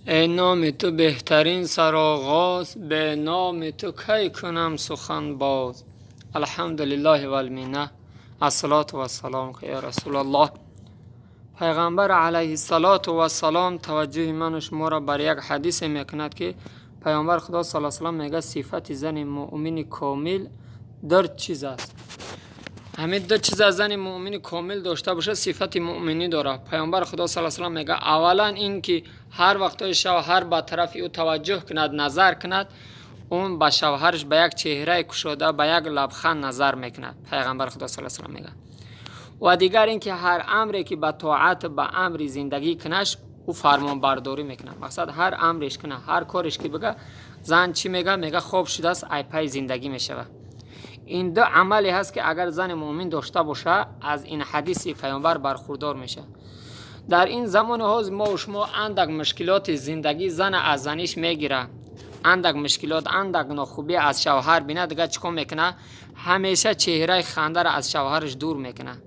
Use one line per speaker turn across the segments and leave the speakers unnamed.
Эй, номи ту беҳтарин сароғоз, бе номи ту кай кунам сухан боз? Алҳамдулиллоҳи валминна, ассалоту вассалом я Расулаллоҳ. Пайғамбар алайҳиссалоту вассалом таваҷҷӯҳи ману шуморо бар як ҳадисе мекунад, ки Пайғамбар Худо сал салам мегӯяд: сифати зани муъмини комил ду чиз аст. Ҳамин ду чиз аз зани муъмини комил дошта бошад, сифати муъминӣ дорад. Пайғамбар Худо сал салам мегӯяд: аввалан ин ки ҳар вақтҳои шавҳар ба тарафи ӯ таваҷҷӯҳ кунад, назар кунад, он ба шавҳараш ба як чеҳраи кушода, ба як лабханд назар мекунад, Пайғамбар Худо сал салам мегӯяд. Ва дигар ин ки ҳар амре ки ба тоат, ба амри зиндагӣ кунаш, ӯ фармонбардорӣ мекунад. Мақсад, ҳар амреш кунад, ҳар кореш ки бига, зан чӣ мега? Мега, хоб шудааст, айпайи зиндагӣ мешавад. Ин ду амале ҳаст, ки агар зани муъмин дошта боша, аз ин ҳадиси Паёмбар бархурдор мешавад. Дар ин замони ҳозир мо шумо андак мушкилоти зиндагӣ зана аз заниш мегира, андак мушкилот, андак нохубӣ аз шавҳар бина, дигар чӣ кор мекунад? Ҳамеша чеҳраи хандаро аз шавҳараш дур мекунад.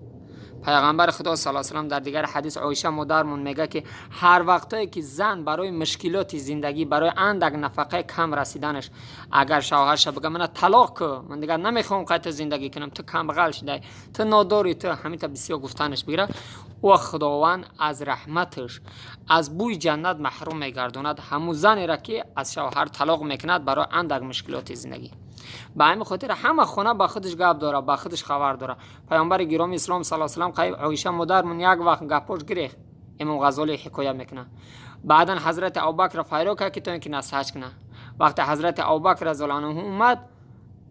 Пайғамбари Худо сал салам дар дигар ҳадис, Оиша модармон мегӯяд, ки ҳар вақтое ки зан барои мушкилоти зиндагӣ, барои андак нафақаи кам расиданаш, агар шавҳарша бигӯяд: «Мана талоқ кӯ, ман дигар намехоҳам қайта зиндагӣ кунам, ту камбағал шудай, ту нодорӣ», ту ҳамита бисёр гуфтанаш бигира, ӯ Худованд аз раҳматаш, аз бӯи ҷаннат маҳрум мегардонад ҳамун занеро, ки аз шавҳар талоқ мекунад барои андак мушкилоти зиндагӣ. Ба ҳамин хотир ҳама хона ба худаш гап дора, ба худаш хабар дора. Паёмбари гиромии ислом сал салам қайб Оиша модармон як вақт гапош гирехт, Имом Ғазолӣ ҳикоя мекунад. Баъдан ҳазрати Абубакрро файро кард, ки то ин ки насиҳат кунад. Вақте ҳазрати Абубакр разиаллоҳу анҳу омад,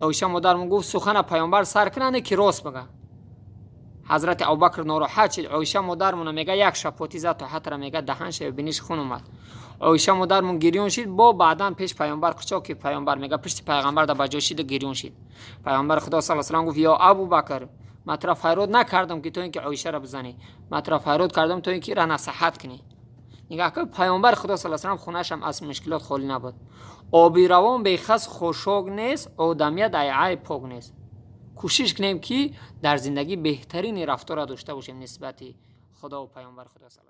Оиша модармон гуфт: «Сухана Паёмбар сар кунад, ки рост бага». Ҳазрати Абубакр нороҳат шид. Оиша модармона мега, як шапотӣ зад, то ҳатра мега, даҳан биниш хун омад. Оиша модармон гирён шид. Бо баъдан пеш Паёмбар қучо ки Паёмбар мега, пушти Пайғамбар да ба ҷо шида гирён шид. Пайғамбари Худо сал салам гуфт: «Ё Абубакр, ман тура файрод накардам, ки то ин ки Оишаро бизанӣ, ман тура файрод кардам, то ин ки ира насиҳат кунӣ». Нигаҳ кун, Пайғамбари Худо сал салам хонаашам аз мушкилот холӣ набуд. Оби равон бехас хошок нест, одамият ай айб пок нест. Кӯшиш кунем, ки дар зиндагӣ беҳтарини рафторро дошта бошем нисбати Худову Пайғамбари Худо сал.